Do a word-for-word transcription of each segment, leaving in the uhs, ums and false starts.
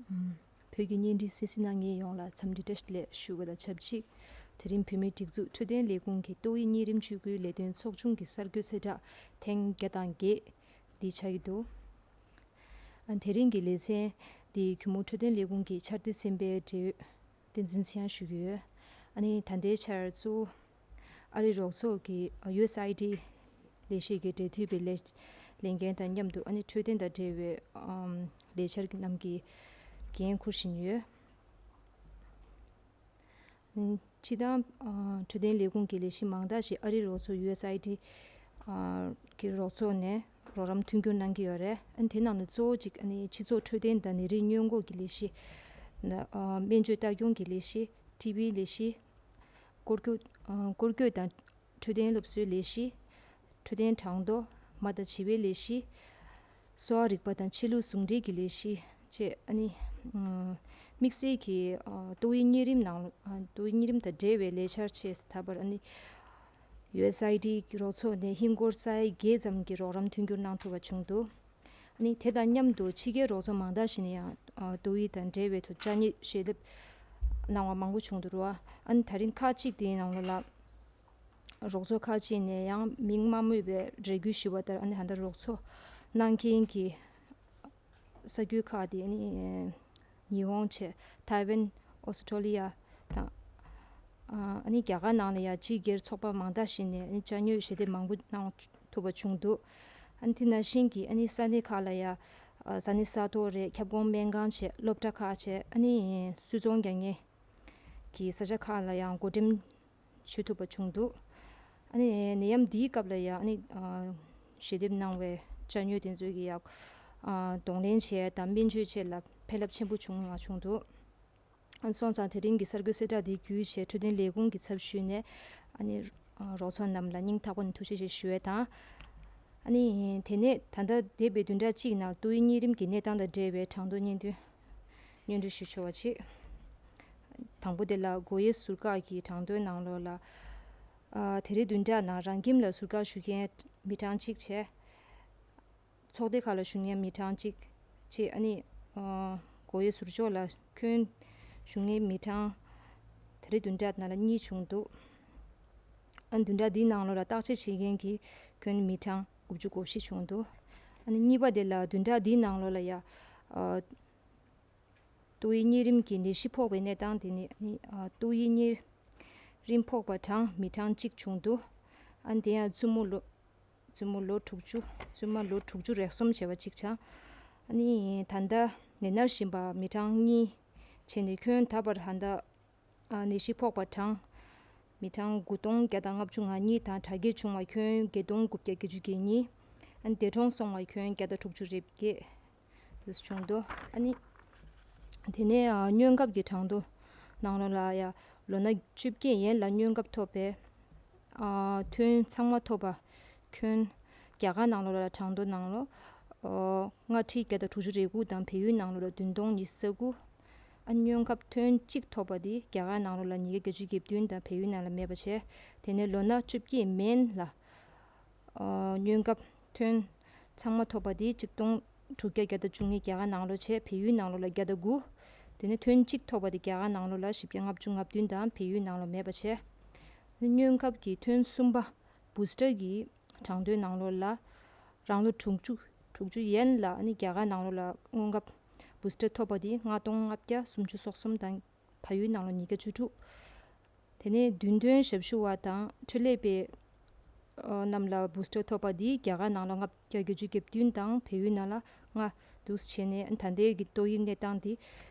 བོད་ཀྱི་བརྙན་འཕྲིན་གསན་གཟིགས་གནང་མཁན་ཡོངས་ལ་འཚམས་འདྲི་བཀྲ་ཤིས་བདེ་ལེགས་ཞུ་བ་དང་ཆབས་ཅིག་དེ་རིང་བོད་མིའི་སྒྲིག་འཛུགས་འཕྲོད་བསྟེན་ལས་ཁུངས་ཀྱི་ཏོག་དབྱིབས་གཉན་རིམས་བཅོས་སྐུལ་ལས་དོན་ཚོགས་ཆུང་གི་གསར་འགོད་གསལ་བསྒྲགས་ཐེངས་བརྒྱ་དང་བརྒྱད་འདི་ཆགས་ཀྱི་འདུག་ཨ། དེ་རིང་གི་ལེ་ཚན་འདི་གུས་མོ་འཕྲོད་བསྟེན་ལས་ཁུངས་ཀྱི་ཕྱག་སྡེ་ཚན་པའི་འབྲེལ་ཡོད་བསྟན་འཛིན་ཚེ་དབྱངས་ཞུ་གི་ཡོད། ཨ་ནི་ད་ལྟའི་ཆར་གཙོ་བོ་ཨ་རིའི་རོགས་ཚོགས་ཀྱི་ཨ། ཡུ་ཨེས་ཨའི་ཌི་ལས་གཞི་གི་འབྲེལ་མཐུད་པའི་ལས་ལས་འགན་དང་མཉམ་དུ་ཨ་ནི་འཕྲོད་བསྟེན་དང་འབྲེལ་བའི་ཨམ། ལས་འཆར་རྣམས་ཀྱི་འགན་འཁུར་བཞིན་ཡོད། ཨ། སྤྱིར་བཏང་ཨ། འཕྲོད་བསྟེན་ལས་ཁུངས་ཀྱི་ལས་གཞི་མང་དག་ཞིག་ཨ་རིའི་རོགས་ཚོགས་ཡུ་ཨེས་ཨའི་ཌི་ཨ། གི་རོགས་ཚོགས་ནས་རོགས་རམ་མཐུན་འགྱུར་གནང་གི་ཡོད་རེད། ཨ་ནི་དེ་ནང་ནས་གཙོ་བོ་གཅིག་ཨ་ནི་སྤྱི་ཚོགས་འཕྲོད་བསྟེན་དང་ནད་རིགས་སྔོན་འགོག་གི་ལས་གཞི། ཨ། སྨན་བཅོས་ལྟ་སྐྱོང་གི་ལས་གཞི། ཊི་བིའི་ལས་གཞི། སྐོར་སྐྱོད། ཨ། སྐོར་སྐྱོད་དང་འཕྲོད་བསྟེན་སློབ་གསོའི་ལས་གཞི། འཕྲོད་བསྟེན་གྲངས་ཐོ། མ་དང་བྱིས་པའི་ལས་གཞི། གསོ་བ་རིག་པ་དང་ཆོས་ལུགས་ཟུང་འབྲེལ་གྱི་ལས་གཞི་བཅས་ཨ་ནི། ཨ། དམིགས་བསལ་གྱིས་ཨ། ཏོག་དབྱིབས་གཉན་རིམས་ནང་ཨ། ཏོག་དབྱིབས་གཉན་རིམས་དང་འབྲེལ་བའི་ལས་འཆར་ཆེས་ད་བར་ཨ་ནི་ཡུ་ཨེས་ཨའི་ཌི་རོགས་ཚོགས་ནས་ཧིན་སྒོར་ས་ཡ་བརྒྱད་ཙམ་གྱི་རོགས་རམ་མཐུན་འགྱུར་གནང་ཐུབ་པ་བྱུང་འདུག་ཨ་ནི་དེ་དང་མཉམ་དུ་ཕྱི་རྒྱལ་རོགས་ཚོགས་མང་དག་ཞིག་ནས་ཡང་ཨ། ཏོག་དབྱིབས་དང་འབྲེལ་བའི་ཐོག་བཅའ་གནད་ཞལ་འདེབས་གནང་བ་མང་པོ་བྱུང་འདུག་ར། ཨ་ནི་ད་རིང་ཁག་ཅིག་དེའི་ནང་ལོགས་ལ་རོགས་ཚོགས་ཁག་ཅིག་ནས་ཡང་མིང་མ་སྨོས་པའི་རེ་སྐུལ་ཞུས་པ་ལྟར་ཨ་ནི་ད་ལྟ་རོགས་ཚོགས་གནང་མཁན་གྱི་ས་ཁུལ་ཁག་དེ་ཨ་ནི་ཉི་ཧོང་བྱས་ཐའེ་ཝན། ཨོ་སི་ཁྲོ་ལི་ཡ་དང་། ཨ་ནི་རྒྱ་གར་ནང་ལ་ཡང་ཕྱི་རྒྱལ་ཚོགས་པ་མང་དག་ཞིག་ནས་ཨ་ནི་བཅའ་གནད་ཞལ་འདེབས་མང་པོ་གནང་ཐུབ་པ་བྱུང་འདུག་ཨ་ནི་དེ་ནང་བཞིན་གྱི་ཨ་ནི་ས་གནས་ཁག་ལ་ཡང་ས་གནས་ས་ཐོག་རེད། ཁྱབ་ཁོངས་སྨན་ཁང་བྱས། སློབ་གྲྭ་ཁག་བྱས། ཨ་ནི་སུད་ཚོང་རྒྱག་མཁན་གྱི་ས་ཆ་ཁག་ལ་ཡང་བགོ་འགྲེམས་ཞུ་ཐུབ་པ་བྱུང་འདུག་ཨ་ནི་ནད་ཡམས་འདིའི་སྐབས་ལ་ཡང་ཨ་ནི་ཨ། ཞལ་འདེབས་གནང་བའི་བཅའ་གནད་དེ་ཚོ་གི་ཡང་ཨ། གདོང་ལེན་བྱས་དང་སྨན་བཅོས་བཅས་ལ་ཕན་རླབས་ཆེན་པོ་བྱུང་བ་བྱུང་འདུག་ཨ། སོང་ཙང་དེ་རིང་གི་གསར་འགོད་གསལ་བསྒྲགས་འདི་བརྒྱུད་བྱས་འཕྲོད་བསྟེན་ལས་ཁུངས་ཀྱི་ཚབ་ཞུས་ནས་ཨ་ནི་ཨ། རོགས་ཚོགས་རྣམས་ལ་སྙིང་ཐག་པ་ནས་ཐུགས་རྗེ་ཆེ་ཞུ་ཡས་དང་། ཨ་ནི་དེ་ནས་ད་ལྟ་འདས་པའི་བདུན་ཕྲག་གཅིག་ནང་ཏོག་དབྱིབས་གཉན་རིམས་ཀྱི་གནས་སྟངས་དང་འབྲེལ་བའི་གྲངས་ཐོ་སྙན་སྒྲོན་སྙན་སྒྲོན་ཞུ་ཆོག་པ་བྱེད། དང་པོ་དེ་ལ་སྒོ་དབྱེ་ཟུར་བཀག་གི་གྲངས་ཐོའི་ནང་ལོགས་ལ། ཨ། དེ་རིང་བདུན་ཕྲག་ནང་རང་ཁྱིམ་ལ་ཟུར་བཀག་ཞུ་མཁན་མི་གྲངས་གཅིག་བྱས། ཚོགས་སྡེ་ཁག་ལ་ཞུགས་མཁན་མི་གྲངས་གཅིག་བྱས། ཨ་ནི། ཨ། སྒོ་དབྱེ་ཟུར་ཕྱོགས་ལ་ཁྱོན་ཞུགས་མཁན་མི་གྲངས་དེ་རིང་བདུན་ཕྲག་ནང་ལ་གཉིས་བྱུང་འདུག་ཨ། བདུན་ཕྲག་འདིའི་ནང་ལོགས་ལ་བརྟག་དཔྱད་བྱེད་མཁན་གྱི་ཁྱོན་མི་གྲངས་དགུ་བཅུ་གོ་བཞི་བྱུང་འདུག་ཨ་ནི་གཉིས་པ་དེ་ལ་བདུན་ཕྲག་འདིའི་ནང་ལོགས་ལ་ཡ། ཨ། ཏོག་དབྱིབས་གཉན་རིམས་ཀྱི་ནད་གཞི་ཕོག་པའི་གནས་སྟངས་དེ་ནི་ནི། ཨ། ཏོག་དབྱིབས་གཉན་རིམས་ཕོག་པ་གྲངས་མི་གྲངས་གཅིག་བྱུང་འདུག་ཨ་ནི་དེ་ཡང་བཙུན་མོ་ལོ། བཙུན་མོ་ལོ་དྲུག་ཅུ། བཙུན་མ་ལོ་དྲུག་ཅུ་རེ་གསུམ་བྱས་པ་གཅིག་བྱུང་། ཨ་ནི་ད་ལྟ་ནད་མནར་བཞིན་པ་མི་གྲངས་གཉིས་བྱས་ནས་ཁྱོན་ད་བར་ད་ལྟ། ཨ། ནད་གཞི་ཕོག་པ་གྲངས་མི་གྲངས་དགུ་སྟོང་བརྒྱ་དང་ལྔ་བཅུ་ང་གཉིས་དང་དྲག་སྐྱེད་བྱུང་བ་ཁྱོན་བརྒྱད་སྟོང་དགུ་བརྒྱ་བརྒྱད་ཅུ་གྱ་གཉིས། ཨ་ནི་འདས་གྲོངས་སོང་བ་ཁྱོན་བརྒྱ་དང་དྲུག་ཅུ་རེ་བརྒྱད་དེ་བྱུང་འདུག་ཨ་ནི་དེ་ནས། ཨ། སྔོན་ཁབ་ཀྱི་གྲངས་ཐོ་ནང་ལོགས་ལ་ཡ། ལོ་ན་བཅོ་བརྒྱད་ཡན་ལ་སྔོན་ཁབ་ཐོབ་པའི། ཨ། ཐོན་ཚང་མ་ཐོབ་པ་ཁྱོན་རྒྱ་གར་ནང་ལོགས་ལ་གྲངས་ཐོ་ནང་ལོགས། ཨ། ལྔ་ཁྲི་བརྒྱ་དང་དྲུག་ཅུ་རེ་དགུ་དང་བལ་ཡུལ་ནང་ལོགས་ལ་བདུན་སྟོང་ཉི་ཤུ་རྩ་དགུ། ཨ། སྔོན་ཁབ་ཐོན་གཅིག་ཐོབ་པ་དེ་རྒྱ་གར་ནང་ལོགས་ལ་ཉིས་བརྒྱ་བརྒྱད་ཅུ་གྱ་བདུན་དང་བལ་ཡུལ་ནང་ལ་མེད་པ་བྱས། དེ་ནས་ལོ་ན་བཅོ་བརྒྱད་མན་ལ། ཨ། སྔོན་ཁབ་ཐོན་ཚང་མ་ཐོབ་པ་དེ་གཅིག་སྟོང་དྲུག་བརྒྱ་བརྒྱ་དང་བཅུ་གཉིས་རྒྱ་གར་ནང་ལོགས་བྱས། བལ་ཡུལ་ནང་ལོགས་ལ་བརྒྱ་དང་དགུ། དེ་ནས་ཐོན་གཅིག་ཐོབ་པ་དེ་རྒྱ་གར་ནང་ལོགས་ལ་བཞི་བརྒྱ་ལྔ་བཅུ་ང་བདུན་དང་བལ་ཡུལ་ནང་ལོགས་མེད་པ་བྱས། སྔོན་ཁབ་ཀྱི་ཐོན་གསུམ་པ་བུ་སི་ཊར་གྱི་གྲངས་ཐོའི་ནང་ལོགས་ལ་རང་ལོ་དྲུག་ཅུ། དྲུག་ཅུ་ཡན་ལ་ཨ་ནི་རྒྱ་གར་ནང་ལོགས་ལ་སྔོན་ཁབ་བུ་སི་ཊར་ཐོབ་པ་དེ་ལྔ་སྟོང་ལྔ་བརྒྱ་སུམ་ཅུ་སོ་གསུམ་དང་། བལ་ཡུལ་ནང་ལ་ཉིས་བརྒྱ་བཅུ་དྲུག་དེ་ནས་བདུན་ཐོན་ཞབས་ཞུ་བ་དང་འཕྲོད་ལས་པའི། ཨ། རྣམས་ལ་བུ་སི་ཊར་ཐོབ་པ་འདི་རྒྱ་གར་ནང་ལ་ལྔ་བརྒྱ་བརྒྱད་ཅུ་གྱ་བདུན་དང་བལ་ཡུལ་ནང་ལ་ལྔ་འདུག་སེ་བྱས་ནས་ད་ལྟའི་གི་ཏོག་དབྱིབས་གནས་སྟངས་འདི་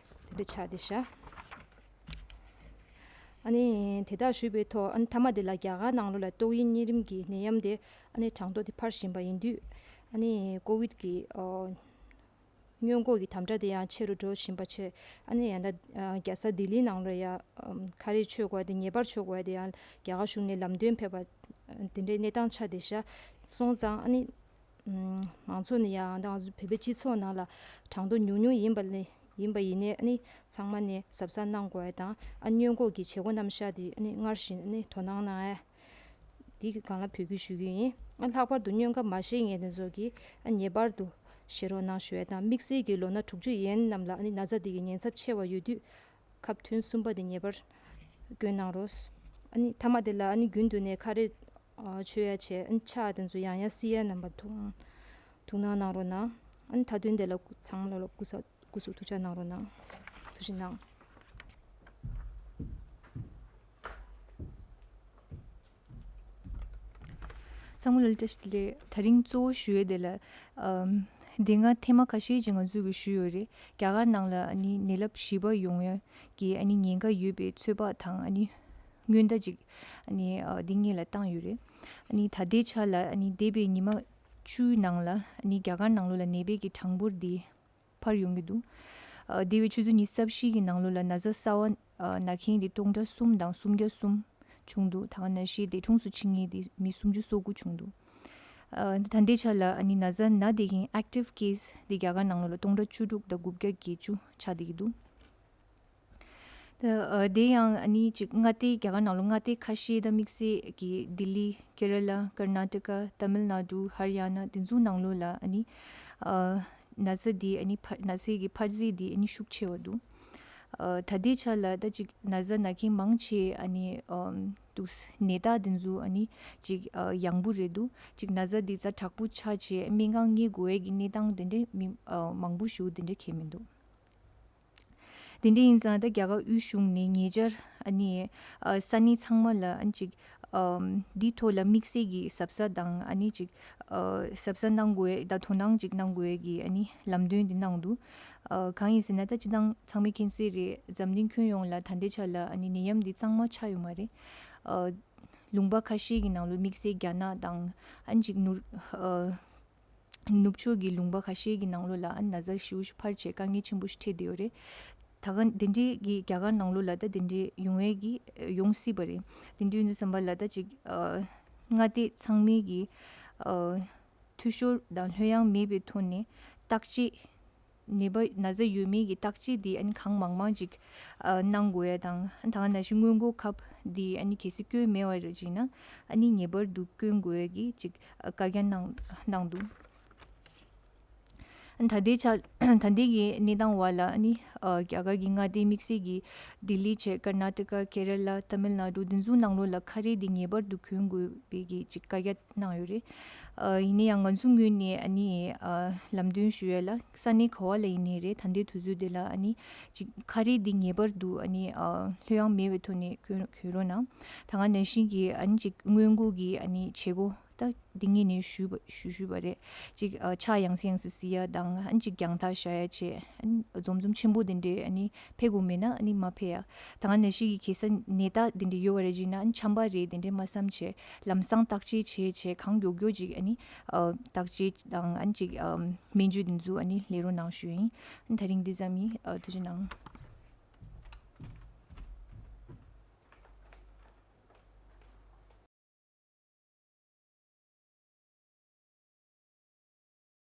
དེ་འདྲ་ཆགས་བསྡད་ཤག་ཨ་ནི་དེ་དག་ཞུས་པའི་ཐོག་ཨ་ནི་མཐའ་མ་དེ་ལ་རྒྱ་གར་ནང་ལོགས་ལ་ཏོག་དབྱིབས་གཉན་རིམས་ཀྱི་ནད་ཡམས་དེ་ཨ་ནི་གྲངས་ཐོ་དེ་འཕར་བཞིན་པ་ཡིན་དུས། ཨ་ནི་ཀོ་ཝིད་ཀྱི། ཨ། སྔོན་འགོག་གི་དམ་དྲག་དེ་ཡང་ཆེ་རུ་འགྲོ་བཞིན་པ་བྱས། ཨ་ནི་ཡང་ད་རྒྱལ་ས་ལྡི་ལི་ནང་ལ་ཡང་ཁ་རས་མཆོད་དགོས་དེ། ངེས་པར་མཆོད་དགོས་དེ་ཡང་རྒྱ་གར་གཞུང་ནས་ལམ་སྟོན་ཕེབས་པ་དེ་འདྲའི་གནས་སྟངས་ཆགས་བསྡད་ཤག་སོང་ཙང་ཨ་ནི་མང་ཚོགས་ནས་ཡང་ད་ང་ཚོ་བོད་པའི་སྤྱི་ཚོགས་ནང་ལ་གྲངས་ཐོ་ཉུང་ཉུང་ཡིན་པ་ལས་ཡིན་པ་ཡིན་ནའི་ཨ་ནི་ཚང་མ་ནས་གཟབ་གཟབ་གནང་དགོས་དང་། ཨ་སྔོན་འགོག་གི་བྱེད་སྒོ་རྣམ་གཞག་དེ་ཨ་ནི་སྔར་བཞིན་ཨ་ནི་དོ་སྣང་གནང་ཨ། དེའི་སྒང་ལ་འབོད་སྐུལ་ཞུ་གི་ཡིན། ཨ་ལྷག་པར་དུ་སྔོན་ཁབ་མ་བཞེས་མཁན་དེ་ཚོ་གིས་ཨ་ངེས་པར་དུ་ བཞེས་རོགས་གནང་ཞུ་ཡ་དང་། དམིགས་བསལ་གྱི་ལོ་ན་དྲུག་ཅུ་ཡན་རྣམས་ལ་ཨ་ནི་ན་ཚ་འདི་གི་ཉེན་ཚབས་ཆེ་བ་ཡོད་དུས་ཁབ་ཐུན་གསུམ་པ་འདི་ངེས་པར་གྱོན་གནང་རོགས། ཨ་ནི་མཐའ་མ་དེ་ལ་ཨ་ནི་རྒྱུན་དུ་ནས་ཁ་རས་ཨ་མཆོད་ཡ་བྱས། ཨ་ནི་ཕྱག་དེ་ཚོ་ཡང་ཡང་བསིལ་ཡ་རྣམ་པ་ཐུགས་སྣང་གནང་རོགས་གནང་། ཨ་ནི་མཐའ་དོན་དེ་ལ་ཚང་མ་ལ་སྐུ་གཟུགས་སྐུ་གཟུགས་ཐུགས་ཅག་གནང་རོགས་གནང་། ཐུགས་རྗེ་གནང་། ཚང་མ་ལ་བཀྲ་ཤིས་བདེ་ལེགས། དེ་རིང་གཙོ་བོ་ཞུ་ཡས་དེ་ལ་ཨམ། དེ་སྔ་ཐེངས་མ་ཁ་ཤས་ཅིག་ང་ཚོས་ཀྱི་ཞུས་ཡོད་རེད། རྒྱ་གར་ནང་ལ་ཨ་ནི་ནད་རླབས་བཞི་པ་ཡོང་ཡས་ཀྱི་ཨ་ནི་ཉེན་ཁ་ཡོད་པའི་ཚོད་དཔག་དང་ཨ་ནི་སྔོན་བརྡ་ཅིག་ཨ་ནི་ཨ་འདི་སྔོན་ལ་བཏང་ཡོད་རེད། ཨ་ནི་ད་ལྟའི་ཆ་ལ་ཨ་ནི་འདས་པའི་ཉི་མ་བཅུའི་ནང་ལ་ཨ་ནི་རྒྱ་གར་ནང་ལོགས་ལ་ནད་པའི་གི་གྲངས་འབོར་འདི་འཕར་ཡོང་གི་འདུག་ཨ་འདས་པའི་ཆུ་ཚོད་ཉི་ཤུ་རྩ་བཞི་གི་ནང་ལོགས་ལ་ན་ཚ་གསར་བ་ཨ་ན་མཁན་དེ་སྟོང་ཕྲག་གསུམ་དང་སུམ་བརྒྱ་གསུམ་བྱུང་འདུག་ད་ག་ནང་བཞིན་འདས་གྲོངས་སུ་ཕྱིན་མཁན་དེ་མི་སུམ་ཅུ་སོ་དགུ་བྱུང་འདུག་ཨ་ད་ལྟའི་ཆ་ལ་ཨ་ནི་ན་ཚ་ན་བསྡད་མཁན་active case་དེ་རྒྱ་གར་ནང་ལོགས་ལ་སྟོང་ཕྲག་བཅུ་དྲུག་དང་དགུ་བརྒྱ་བརྒྱད་ཅུ་ཆགས་བསྡད་ཀྱི་འདུག་ད་ཨ་དེ་ཡང་ཨ་ནི་ཅིག་མངའ་སྡེ་རྒྱ་གར་ནང་ལོགས་མངའ་སྡེ་ཁ་ཤས་དང་དམིགས་བསལ་གྱི་ལྡི་ལི། ཀེ་ར་ལ། ཀར་ན་ཊ་ཀ། ཏ་མིལ་ནཱ་ཌུ། ཧར་ཡ་ན་དེ་ཚོའི་ནང་ལོགས་ལ་ཨ་ནི་ཨ་ན་ཚ་འདི་ཨ་ནི་འཕར་ན་ཚའི་གི་འཕར་རྩིས་འདི་ཨ་ནི་ཤུགས་ཆེ་བ་འདུག་ཨ་ད་ལྟའི་ཆ་ལ་ད་ཅིག་ན་ཚ་ན་མཁན་མང་ཆེ་ཨ་ནི་ཨམ་འདུག་ནད་རྟགས་དེ་ཚོ་ཨ་ནི་ཅིག་ཨ་ཡང་པོ་རེད་འདུག་ཅིག་ན་ཚ་འདི་ཛ་དྲག་པོ་ཆགས་བྱས་སྨན་ཁང་ངེས་དགོས་ཡས་ཀྱི་གནས་སྟངས་དེ་འདྲས་མི་ཨ་མང་པོ་ཞིག་དེ་འདྲས་གང་ཡང་མི་འདུག་དེ་འདྲ་ཡིན་ཙང་ད་རྒྱ་གར་དབུས་གཞུང་ནས་ཉེ་ཆར་ཨ་ནི་ཨ་ས་གནས་ཚང་མ་ལ་ཨ་ཅིག་ཨམ་འདིའི་ཐོག་ལ་དམིགས་བསལ་གྱི་གཟབ་གཟབ་དང་ཨ་ནི་ཅིག་ཨ་གཟབ་གཟབ་གནང་དགོས་དང་དོ་སྣང་ཅིག་གནང་དགོས་ཀྱི་ཨ་ནི་ལམ་སྟོན་འདི་གནང་འདུག་ཨ་གང་ཡིན་ཟེར་ན་ད་སྤྱིར་བཏང་ཚང་མས་མཁྱེན་གསལ་རེད། འཛམ་གླིང་ཁྱོན་ཡོངས་ལ་ད་ལྟའི་ཆ་ལ་ཨ་ནི་ནད་ཡམས་འདི་གཙང་མ་ཆགས་ཡོད་མ་རེད། ཨ་ལུང་པ་ཁ་ཤས་ཀྱི་ནང་ལོགས་དམིགས་བསལ་རྒྱ་ནག་དང་ཨ་ནི་ཅིག་ནུབ་ཨ་ནུབ་ཕྱོགས་ཀྱི་ལུང་པ་ཁ་ཤས་ཀྱི་ནང་ལོགས་ལ་ཨ་ན་ཚ་ཞེ་པོ་ཞིག་འཕར་བྱས་དཀའ་ངལ་ཆེན་པོ་ཞིག་འཕྲད་བསྡད་ཡོད་རེད། ད་ག་དེ་འདྲའི་གི་རྒྱ་གར་ནང་ལོགས་ལ་ད་དེ་འདྲའི་ཡོང་ཡས་ཀྱི་ཡོང་སྲིད་པ་རེད། དེ་འདྲའི་ཡིན་དུས་ཙམ་པ་ལ་ད་ཅིག་ཨ་མངའ་སྡེ་ཚང་མའི་གི་ཨ་འཐུས་ཤོར་དང་ལྷོད་ཡངས་མེད་པའི་ཐོག་ནས་བརྟག་དཔྱད། ནད་པ་ན་ཚ་ཡོད་མེད་ཀྱི་བརྟག་དཔྱད་འདི་ཨ་ནི་གང་མང་མང་ཅིག་ཨ་གནང་དགོས་ཡ་དང་། ད་ག་ནང་བཞིན་སྔོན་འགོག་ཁབ་འདི་ཨ་ནི་གལ་སྲིད་བསྐོན་མེད་པ་རེད་ཅེ་ན་ཨ་ནི་ངེས་པར་དུ་བསྐོན་དགོས་ཡ་གི་ཅིག་ཨ་བཀའ་རྒྱ་གནང་གནང་འདུག་ཨ་ནི་ད་ལྟའི་ཆ་ད་ལྟའི་གི་གནས་སྟངས་བར་ལ་ཨ་ནི་ཨ་རྒྱ་གར་གྱི་མངའ་སྡེ་དམིགས་བསལ་གྱི་ལྡི་ལི་བྱས་ཀར་ན་ཊ་ཀ། ཀེ་ར་ལ། ཏ་མིལ་ནཱ་ཌུ་འདི་ཚོའི་ནང་ལོགས་ལ་ཁ་རས་འདི་ངེས་པར་དུ་གྱོན་དགོས་པའི་གི་ཅིག་བཀའ་རྒྱ་གནང་ཡོད་རེད། ཨ་ཡིན་ན་ཡང་ང་ཚོའི་ངོས་ནས་ཨ་ནི་ཨ་ལམ་སྟོན་ཞུ་ཡས་ལ་ས་གནས་ག་བ་ལ་ཡིན་ནའི་རེད། ད་ལྟའི་དུས་ཚོད་འདི་ལ་ཨ་ནི་ཅིག་ཁ་རས་འདི་ངེས་པར་དུ་ཨ་ནི་ཨ་ལྷོད་ཡངས་མེད་པའི་ཐོག་ནས་གྱོན་གྱོན་རོགས་གནང་། ད་ག་ནང་བཞིན་གྱི་ཨ་ནི་ཅིག་སྔོན་འགོག་གི་ཨ་ནི་བྱེད་སྒོ་ད་འདི་ངས་ནས་ཞུས་པ་ཞུ་ཞུས་པ་རེད། ཅིག་ཨ་ཕྱག་ཡང་སེ་ཡང་སེ་བསིལ་ཡ་དང་ཨ་ནི་ཅིག་རྒྱང་ཐག་བཞག་ཡ་བྱས། ཨ་ནི་འཛོམས་འཛོམས་ཆེན་པོ་དེ་འདྲའི་ཨ་ནི་ཕེབས་དགོས་མེད་ན་ཨ་ནི་མ་ཕེབས་ཡ། ད་ག་ནང་བཞིན་གྱི་གེ་སར་ནད་རྟགས་དེ་འདྲ་ཡོད་པ་རེད་ཅེ་ན་ཨ་ནི་ཆམ་པ་རེད་དེ་འདྲ་མ་བསམ་བྱས། ལམ་སང་བརྟག་དཔྱད་བྱས་བྱས་གང་མགྱོགས་མགྱོགས་ཅིག་ཨ་ནི་ཨ་བརྟག་དཔྱད་དང་ཨ་ནི་ཅིག་ཨ་སྨན་བཅོས་དེ་ཚོ་ཨ་ནི་ལེན་རོགས་གནང་ཞུ་ཡིན། ཨ་ནི་ད་རིང་འདི་ཙམ་ཡིན། ཨ་ཐུགས་རྗེ་གནང་།